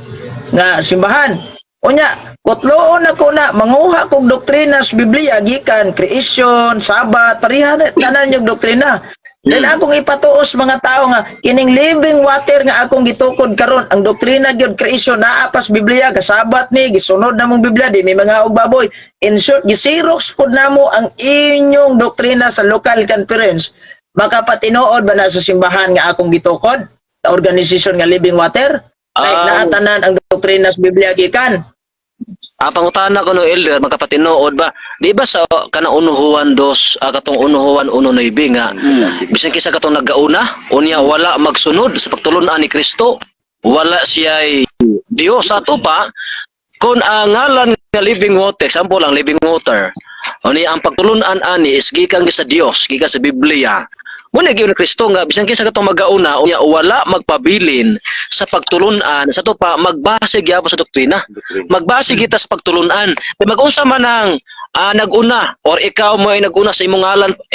nga simbahan. Unya kutloon ako na manguha kog doktrina sa Biblia gikan creation, Sabat, pareha na tanan yung doktrina. Then akong ipatuos mga tao nga kining Living Water nga akong gitukod karon, ang doktrina gyud creation, naa pas Biblia, gasabat ni gisunod namong Biblia, di may mga og baboy. In short, gi-xerox pud namo ang inyong doktrina sa local conference. Makapatinuod ba na sa simbahan nga akong gitukod, sa organisasyon nga Living Water, kay naa tanan ang doktrina sa Biblia gikan? Ang pangutana ko no, Elder, magkapatinuod ba? Di ba sa kana unuhuan dos, katong unuhuan uno nuebe nga bisan kinsa katong naggauna unya wala magsunod sa pagtulun-an ni Kristo, wala siya Dios. Sa ato pa, kung ang ngalan nga Living Water, example ang Living Water, unya ang pagtulun-an ani is gikan sa Dios, gikan sa Biblia. Mo na gyud ni Kristo nga bisan kinsa katong magauna unya wala magpabilin sa pagtulun-an, sa ato pa magbase gyapon sa doktrina, magbase kita sa pagtulun-an. Kay mag-unsa man ang naguna or ikaw mo ay naguna sa imong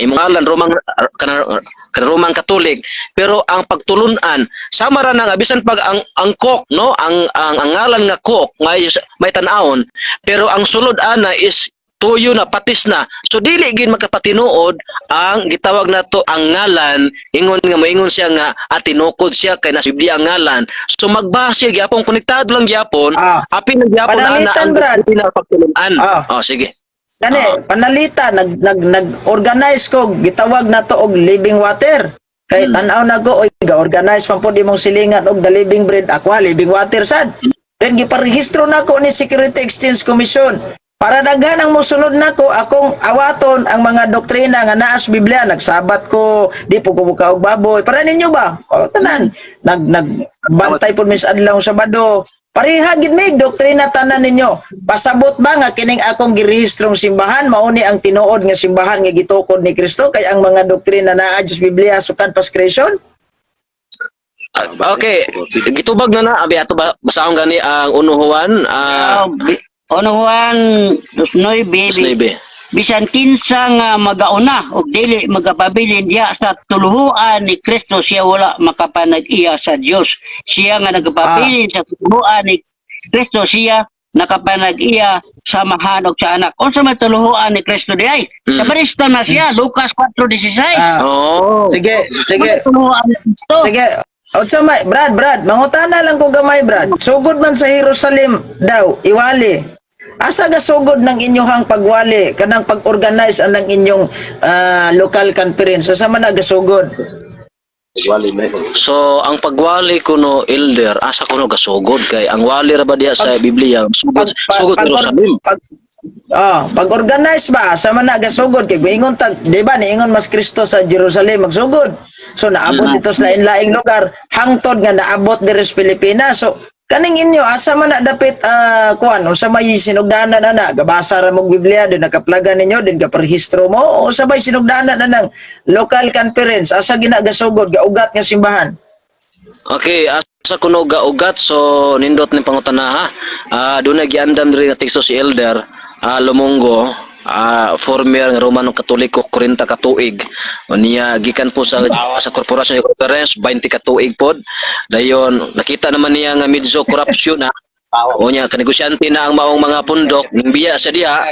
ngalan Romang kana, kana Romang Catholic, pero ang pagtulun-an sama ra na nga bisan pag ang coke, no, ang ngalan nga coke nga is, may tan-awon, pero ang sulod ana is tuyo na, patis na. So dili gid makapatinuod ang gitawag nato ang ngalan, ingon nga moingon siya nga atinukod siya kay nasa Biblia ang ngalan. So magbase gyapon, konektado lang gyapon, apil lang gyapon ana Panalitan, ang Brad. doktrina pagtulun-an. Oh, sige. Kani, panalita nag nag nag-organize ko, gitawag nato og Living Water. Kay tan-aw na ko, oy, ga-organize man pud imong silingan og the Living Bread, ako Living Water sad. Then giparehistro nako ni Security Exchange Commission. Para daghan ang mosunod nako, akong awaton ang mga doktrina nga naa sa Biblia, nagsabat ko, di po ko og baboy. Para ninyo ba? O, tanan nag nagbantay pud mis adlaw Sabado. Pareha gid may doktrina tanan ninyo. Pasabot ba nga kining akong girehistrong simbahan mao ni ang tinuod nga simbahan nga gitukod ni Kristo kay ang mga doktrina naa sa Biblia sukad pas creation? Okay, gitubag na na abi ato ba basahon gani ang unuhuan Ono Juan 2:9. 9. Bisan kinsa nga magauna og dili magapabilin diha sa tuluhuan ni Kristo, siya wala makapanag-iya sa Dios. Siya nga nagapabilin sa tuluhuan ni Kristo, siya nakapanag-iya sa Amahan og sa Anak. Unsa may tuluhuan ni Kristo diay? Sa barista na siya, Lucas 4:16. Oh. Sige, sige. May tuluhuan ni Kristo. Sige. Unsa may Brad, Brad, mangutana lang ko gamay, Brad. Sugod man sa Jerusalem daw, iwali. Asa ga sugod ng inyuhang pagwali kanang pag-organize anang inyong local conference? Asa man na gasugod? So ang pagwali kuno, Elder, asa kuno gasugod? Kay ang wali ra ba diha sa Biblia sugod sugod Jerusalem? Pag-organize ba sa man na gasugod? Kay ingon tag, di ba niingon mas Kristo sa Jerusalem magsugod. So naabot dito sa lain-laing lugar hangtod nga naabot diri sa Pilipinas. So kaning inyo, asa man na dapit, kuan, unsa may sinugdanan ana? Gabasa ra mo Biblia din, nakaplaga ninyo din, gaparehistro mo, o sa may sinugdanan anang local conference? Asa ginagasugod, gaugat nga simbahan? Okay, asa kuno gaugat? So nindot ning pangutana ha. Dunay giandam diri nga teksto si Elder Lumonggo, former nga Romano Katoliko, 40 ka tuig. Unya gikan po sa korporasyon ng conference 20 ka tuig pod. Dayon nakita naman niya nga medyo corruption na. Unya kanegosyante na ang maong mga pundok, ning biya sa diha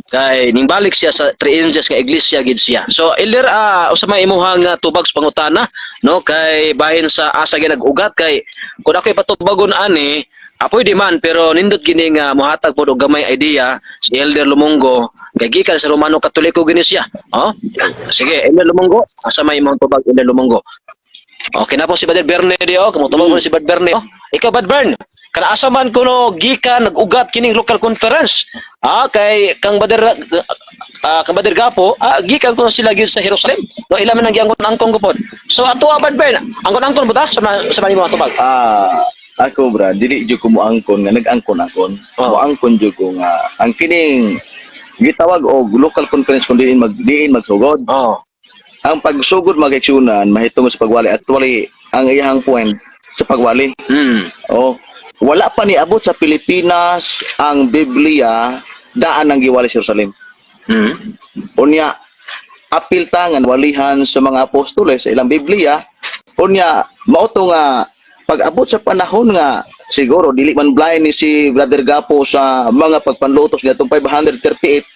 kay ning balik siya sa Three Angels nga iglesia gid siya. So Elder, usa may imuha nga tubag sa pangutana, no, kay bahin sa asa ginag-ugat, kay kung ako ipatubagon ani Pwede man, pero nindot gini nga mohatag pod og gamay idea si Elder Lumonggo kay gikan sa Romano Katoliko gini siya. Oh? Sige, Elder Lumonggo, asa may imong tubag, Elder Lumonggo? Okay na po si Brother Berne di oh, kumutubag mo si Brother Berne. Oh. Ikaw, Brother Bern, kana asa man kuno gikan nag-ugat kining local conference? Ah, kay kang Brother Gapo, gikan kuno sila gyud sa Jerusalem. No, ila man ang giangkon-angkon ko pod. So ato ah, Brother Bern, angkon-angkon ba ta sa man imong tubag? Ah, ako bra, dili jud ko moangkon nga nag-angkon-angkon. Oh. Moangkon jud ko nga ang kining gitawag og local conference kung diin magsugod. Ang pagsugod mag-eksyonan mahitungod sa pagwali. Actually, ang iyang point sa pagwali. Oh, wala pa niabot sa Pilipinas ang Biblia, daan ang giwali sa Jerusalem. Unya apil ta nga walihan sa mga apostoles sa ilang Biblia. Unya mao to nga pag-abot sa panahon nga siguro dili man blind ni si Brother Gapo sa mga pagpanlutos niadtong 538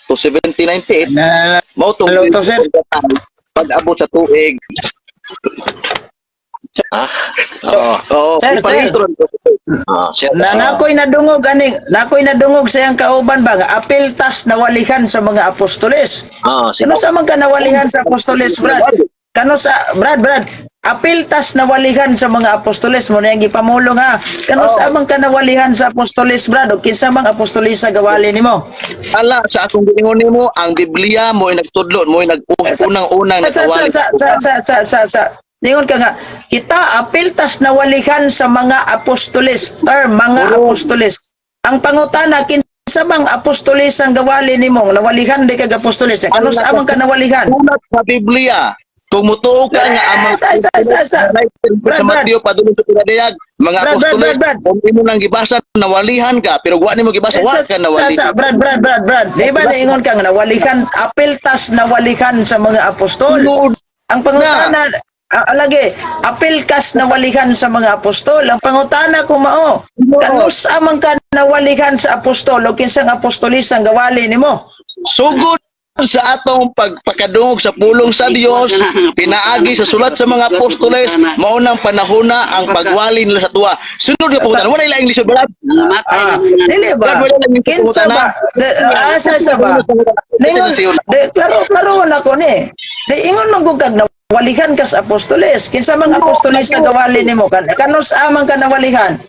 to 1798 Na, mao to Luto, sir. pag-abot sa tuig. Ah. Oo. Oo, Sir, sir. iparehistro. Ah, siya. Na nakoy nadungog sa iyang kauban ba nga apil tas nawalihan sa mga apostoles. Sige. Kano sa man ka nawalihan sa apostoles, Brad? Kano sa Brad, Brad? Apil tas nawalihan sa mga apostoles mo na yung gipamulong ha. Kano sa man ka nawalihan sa apostoles, Brad? O kinsa mang apostoles sa gawali nimo? Ala sa akong giingon nimo, ang Biblia mo ay nagtudlo mo ay nag-unang-unang Sa sa nagawali. sa sa sa sa sa sa Ningon ka nga, kita apil tas nawalihan sa mga apostoles, term mga apostoles. Ang pangutana, kinsa mang apostoles ang gawali nimo? Nawalihan di kag apostoles. Kano sa amang ka nawalihan? Sulat sa Biblia. Kung mutuo ka nga ang mga Eh, sa. sa Brad, Mateo padulong sa pinadayag, mga Brad, Brad, apostoles, Brad, Brad. kung imo nang gibasa, nawalihan ka, pero wa nimo gibasa, wa Eh, ka Sa, nawalihan. sa, Brad, Brad, Brad, Brad. Di ba naingon ka nga nawalihan, apil tas nawalihan sa mga apostol? Tinuod. Ang pangutana, alagi, apil kas nawalihan sa mga apostol. Ang pangutana ko mao, kanus amang ka nawalihan sa apostol o kinsang apostolis ang gawali nimo? Sugod sa atong pagpakadungog sa pulong sa Dios, pinaagi sa sulat sa mga apostoles, mao nang panahona ang pagwali nila sa tuwa. Sunod nga pangutana, wala ilaing lisod, Brad. Namatay Ah, na mga dili ba? Brad, wala lang yung Kinsa pangutana. ba? Asa sa ba? Ningon, di, klaro, klaro na ko ni. Di ingon man gud kag nawalihan ka sa apostoles. Kinsa mang apostoles sa gawali nimo? Kanus amang ka nawalihan?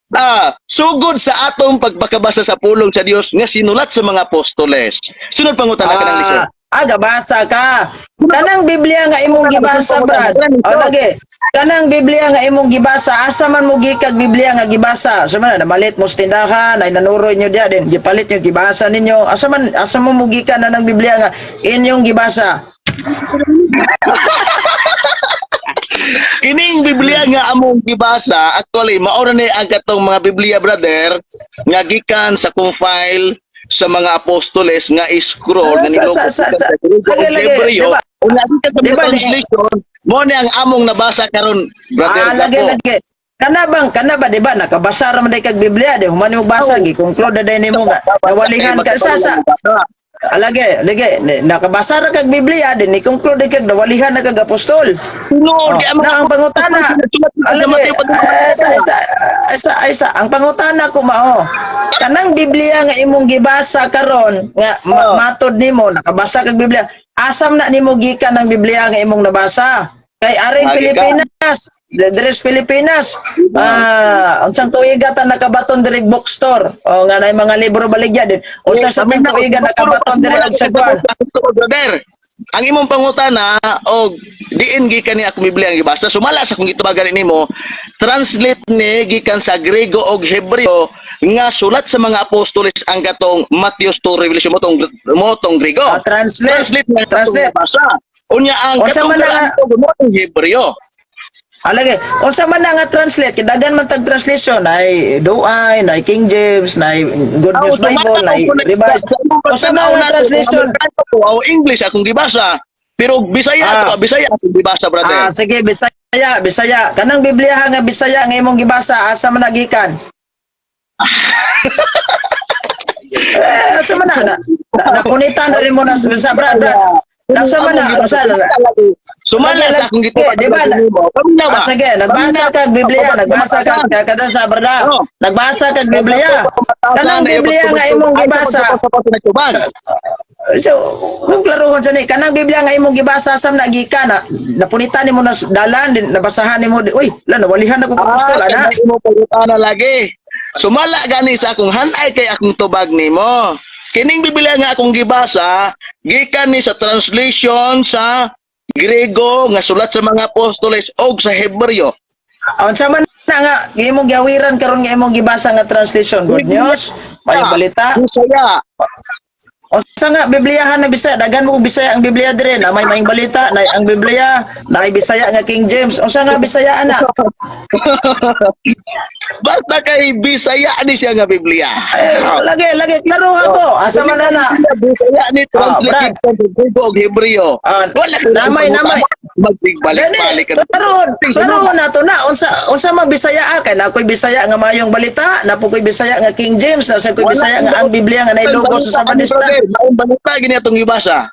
Ah, sugod sa atong pagpakabasa sa pulong sa Dios nga sinulat sa mga apostoles. Sunod pangutana ka ng lisod. Ah, gabasa ka. Kanang Biblia nga imong gibasa, Brad. O lagi. Kanang Biblia nga imong gibasa, asa man mo gikag Biblia nga gibasa? Asa man namalit mo sa tindahan, ay nanuroy nyo diya din, gipalit nyo gibasa ninyo. Asa man asa mo mo gikan na ng Biblia nga inyong gibasa? Kining Biblia nga among gibasa, actually mao ra ni ang katong mga Biblia, brother, nga gikan sa compile sa mga apostoles nga scroll Ah, nga niloko lagi, lagi, Hebreo. diba? Una sa Diba, translation, mo ni ang among nabasa karon, brother Ah, lagi Gapo. lagi. Kana bang kana ba, di ba nakabasa ra man day kag Biblia, di human mo basa, gi-conclude na day nimo nga nawalihan ka sa alage lagi nakabasa ra kag Biblia din ni conclude kag nawalihan na kag apostol. Tinuod Oh, kay ang mga na ang pangutana. Sulat sa Alage, Mateo padulong eh, sa ang pangutana ko mao. Kanang Biblia nga imong gibasa karon nga matod nimo nakabasa kag Biblia. Asam na nimo gikan ang Biblia nga imong nabasa? Kay aring Lagi ka. Pilipinas, diri sa Pilipinas. Ah, unsang tuiga ta nakabaton diri bookstore? O nga nay mga libro baligya din. Unsa sa tang tuiga nakabaton diri og sa kuan? Brother, ang imong pangutana og diin gikan ni akong Biblia ang gibasa, sumala sa akong gitubagan nimo, translate ni gikan sa Grego og Hebreo nga sulat sa mga apostoles ang katong Matthew to Revelation mo tong Grego. Ah, translate. Translate nga katong Translate. nabasa. Unya ang Unsa katong man na mo tong Hebreo. Alage, unsa man na nga translate, kidagan man tag translation ay Duay, na King James, na Good News Bible, na Revised. Unsa man nga translation? O English akong gibasa. Pero Bisaya ato, Bisaya akong gibasa, brother. Ah, sige, Bisaya, Bisaya. Kanang Biblia nga Bisaya nga imong gibasa, asa man nagikan? Eh, asa man na? Napunita na rin mo na sa Brad, Brad. Nasa man na, unsa na? Sumala sa akong gitubag. Di ba? Paminaw ba? Ah, sige, nagbasa kag Biblia, nagbasa kag kada sa brada. Oh. Nagbasa kag Biblia. Kanang Biblia nga imong gibasa. So, kung klarohon sa ni, kanang Biblia nga imong gibasa sam na gikan na napunitan nimo na dalan, nabasahan nimo, uy, la nawalihan ako kag apostol Ah, ana. kay imo pangutana lagi. Sumala gani sa akong hanay kay akong tubag nimo. Kining Biblia nga akong gibasa, gikan ni sa translation sa Grego nga sulat sa mga apostoles og sa Hebreo. Unsa man na nga imong giawiran karon nga imong gibasa nga translation, Good News, Mayong Balita? Bisaya. Unsa nga Bibliyahan na Bisaya? Daghan mo kog Bisaya ang Biblia dire, na may Mayong Balita, na ang Biblia, na Bisaya nga King James. Unsa nga Bisaya ana? Basta kay Bisaya ni siya nga Biblia. Eh, lagi lagi klaro ako. Asa man na na? Bisaya ni Ah, translate sa Grego og Hebreo. Ah, Wala ka namay, namay. Magbalik-balik ka. Klarohon, klarohon nato na unsa unsa man Bisaya ah? Kay na ako'y Bisaya nga Mayong Balita, na po ko'y Bisaya nga King James, na sa ko'y Bisaya nga ang Biblia nga nay logo sa Sabadista. Maong balita gini atong gibasa.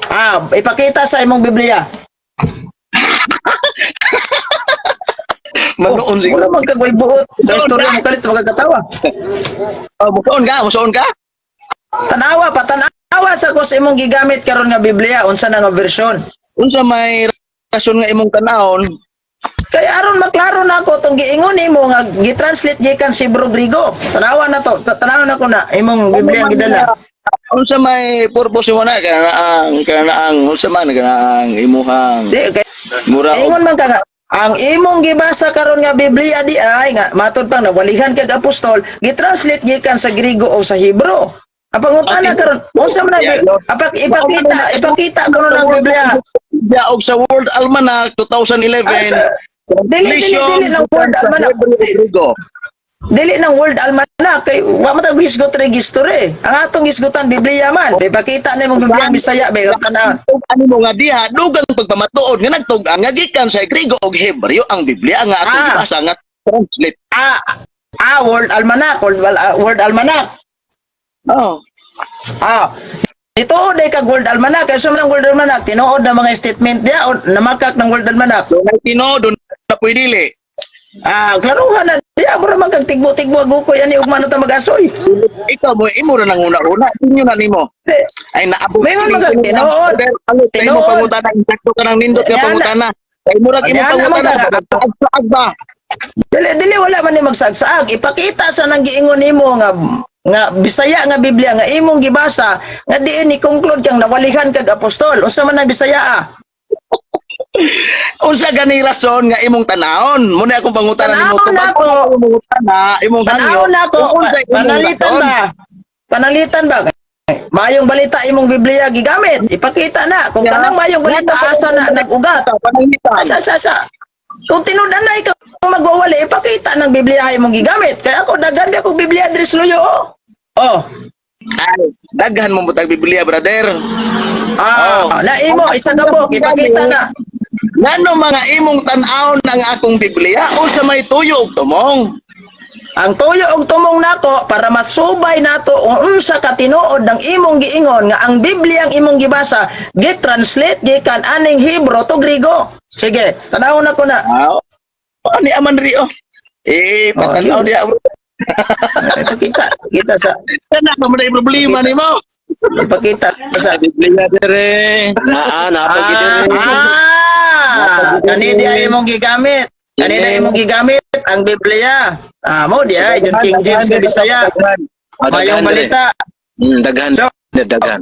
Ah, ipakita sa imong Biblia. Manoon Oh, siguro. wala man kag way buot. Kay istorya mo kalit magkakatawa. Oh, musuon ka, musuon ka. Tanawa pa, tanawa sa ko sa imong gigamit karon nga Biblia, unsa na nga version. Unsa may rason nga imong tanawon? Kay aron maklaro na ako tong giingon nimo nga gitranslate gikan sa Hebrew Grigo. Tanawa na to, tanawa na ko na imong Biblia ang gidala. Unsa may purpose mo na kana ang kana ang unsa man kana ang imuhang Di kay mura og ingon man ka nga ang imong gibasa karon nga Biblia di ay nga matud pang nawalihan kag apostol, gitranslate gikan sa Grigo o sa Hebrew. Ang pangutana karon, unsa man ang ipakita ipakita kuno ng Biblia. Biblia og sa World Almanac 2011. Ah, dili dili dili ng World Almanac. Grigo. Dili ng World Almanac kay wa man tag hisgot register eh. Ang atong hisgutan Biblia man. Ipakita na imong Biblia ang Bisaya ba tanaw. Ano mo nga diha dugang pagpamatuod nga nagtug-an nga gikan sa Grigo og Hebreo ang Biblia nga atong gibasa nga translate. Ah, World Almanac, World Almanac. Oh. Ah. Ituod ay kag World Almanac. Kay sa man ang World Almanac, tinuod na mga statement niya o namakak ng World Almanac. Doon ay tinuod, doon na pwede dili. Ah, klaruhan na diya mura man kag tigbo-tigbo ag ukoy ani ugma na ta mag-asoy. Ikaw mo imo ra nang una-una, inyo na nimo. Di, Ay naabot. Mingon man kag tinuod. Tinuod. Tinuod. Pangutana, insakto ka ng nindot nga Yan. pangutana. Kay murag imo Yan naman pangutana, saag ba? Dili dili wala man ni magsagsaag. Ipakita sa nang giingon nimo nga nga Bisaya nga Biblia nga imong gibasa nga diin ni conclude kang nawalihan kag apostol. Unsa man ang Bisaya ah? Unsa gani rason nga imong tanawon? Muna akong pangutana nimo. Tanawon Tubag nako. ko imong pangutana, imong hangyo. Tanawon nako, Unsa imong panalitan rason? ba? Panalitan ba? Mayong balita imong Biblia gigamit. Ipakita na kung Yeah. kanang mayong balita asa na nag-ugat. Pananglitan. Asa sa sa. Kung tinud-an na ikaw magwawali, ipakita ng Biblia imong gigamit. Kaya ako daghan ba akong Biblia dres luyo oh. Oh. Ay, daghan mo butag Biblia, brother. Ah, Oh. na imo isa ka book, ipakita na. Ngano mga imong tan-awon ang akong Biblia unsa may tuyo og tumong? Ang tuyo og tumong nako para masubay nato unsa ka tinuod ng imong giingon nga ang Biblia ang imong gibasa gi-translate gikan aning Hebrew to Grigo. Sige, tanawon nako na. Ah, ani aman rio. Eh, patanaw Oh, diya bro. Ipakita, kita sa Kana pa man ay problema nimo. ipakita sa Biblia dire. Naa, napag Ah, dire. ah, kani di ay imong gigamit. Kani di ay imong gigamit ang Biblia. Ah, mo di ay yung King James nga Bisaya. Mayong balita. Daghan. So, Daghan.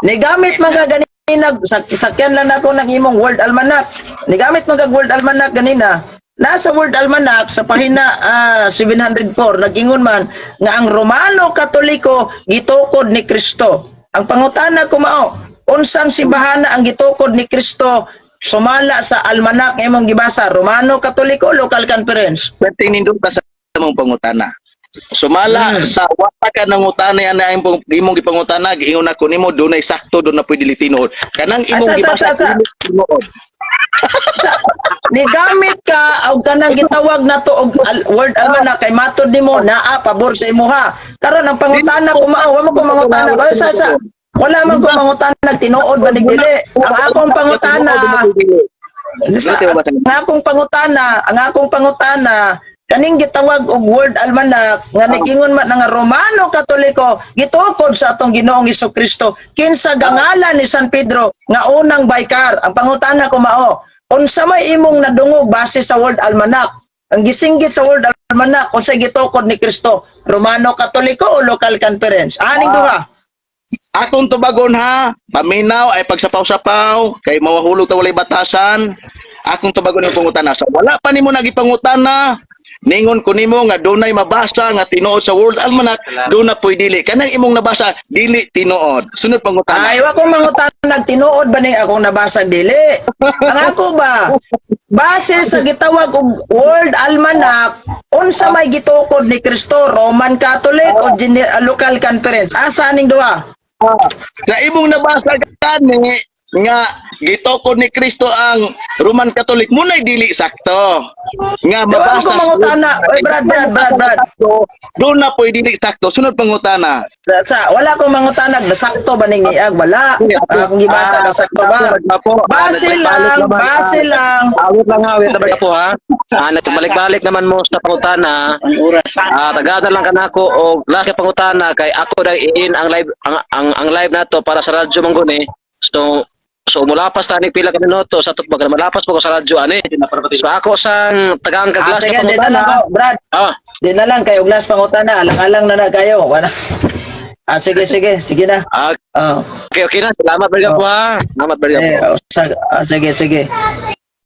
Nigamit man ka ganina, sakyan lang nako ng imong World Almanac. Nigamit man kag World Almanac ganina. Nasa World Almanac sa pahina 704 nag-ingon man nga ang Romano Katoliko gitukod ni Kristo. Ang pangutana ko mao, unsang simbahana ang gitukod ni Kristo sumala sa almanak nga imong gibasa, Romano Katoliko Local Conference? Pwede nindot ka sa imong pangutana. Sumala sa wala ka nangutana yan na imong imong gipangutana giingon ako nimo dunay sakto doon na pwede tinuod. Kanang imong Asa, sa, gibasa sa, sa. dili tinuod. Sa, nigamit ka og kanang gitawag nato og World Almanac kay matod nimo naa pabor sa imuha. Karon ang pangutana ko mao, wa mo ko mangutana. Ay, sa sa. Wala man ko mangutana tinuod ba ni dili. Ang akong pangutana sa, ang akong pangutana, kaning gitawag og World Almanac nga nigingon man nga Romano Katoliko gitukod sa atong Ginoong Kristo, kinsa gangalan ni San Pedro nga unang baykar? Ang pangutana ko mao, unsa may imong nadungog base sa World Almanac? Ang gisinggit sa World Almanac, unsay gitukod ni Kristo, Romano Katoliko o local conference? Aning duha. Akong tubagon ha, paminaw ay pagsapaw-sapaw, kay mawahulog ta walay batasan. Akong tubagon ang pangutana. Sa wala pa nimo nagipangutana, ningon ko nimo nga dunay mabasa nga tinuod sa World Almanac, doon na po'y dili. Kanang imong nabasa, dili tinuod. Sunod pangutana. Ay, wa kong mangutana tinuod ba ning akong nabasa dili. Ang ako ba, base sa gitawag og World Almanac, unsa may gitukod ni Kristo, Roman Catholic o local conference? Asa aning duha? Sa imong nabasa gani nga gitukod ni Kristo ang Roman Catholic, muna'y dili sakto. Nga Di ba mabasa ko mangutana? Oy, Brad, Brad, Brad, Brad. Doon na po'y dili sakto. Sunod pangutana. Sa wala kong mangutana nasakto ba ning niag wala. Ang akong gibasa, nasakto ba? Base lang, base lang. Awit lang ha, wait na po ha. Nagbalik-balik naman mo sa pangutana. Ang oras. Tagada lang kanako og last ka pangutana kay ako dang iin ang live ang live nato para sa radyo man guni. So mulapas tani pila ka minuto sa tupag malapas po ko sa radyo ani. So ako sang tagaan ka last Sige, ka di na lang pangutana. ko, Brad. Di na lang kayo last pangutana, alang-alang na na kayo. Wala. Sige, sige, sige na. Okay, okay na. Salamat, Berga po ha. Salamat, Berga Eh, po. sige, sige.